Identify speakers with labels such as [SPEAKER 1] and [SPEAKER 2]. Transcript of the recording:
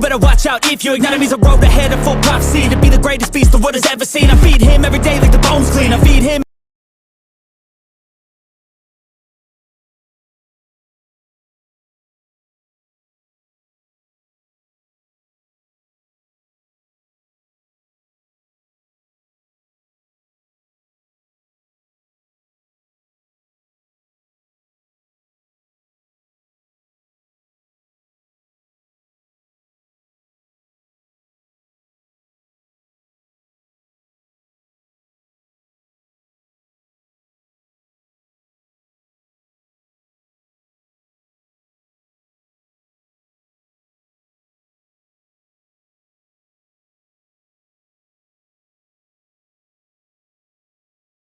[SPEAKER 1] better watch out if you ignite him. He's a road ahead of full prophecy to be the greatest beast the world has ever seen. I feed him every day like the bones clean. I feed him.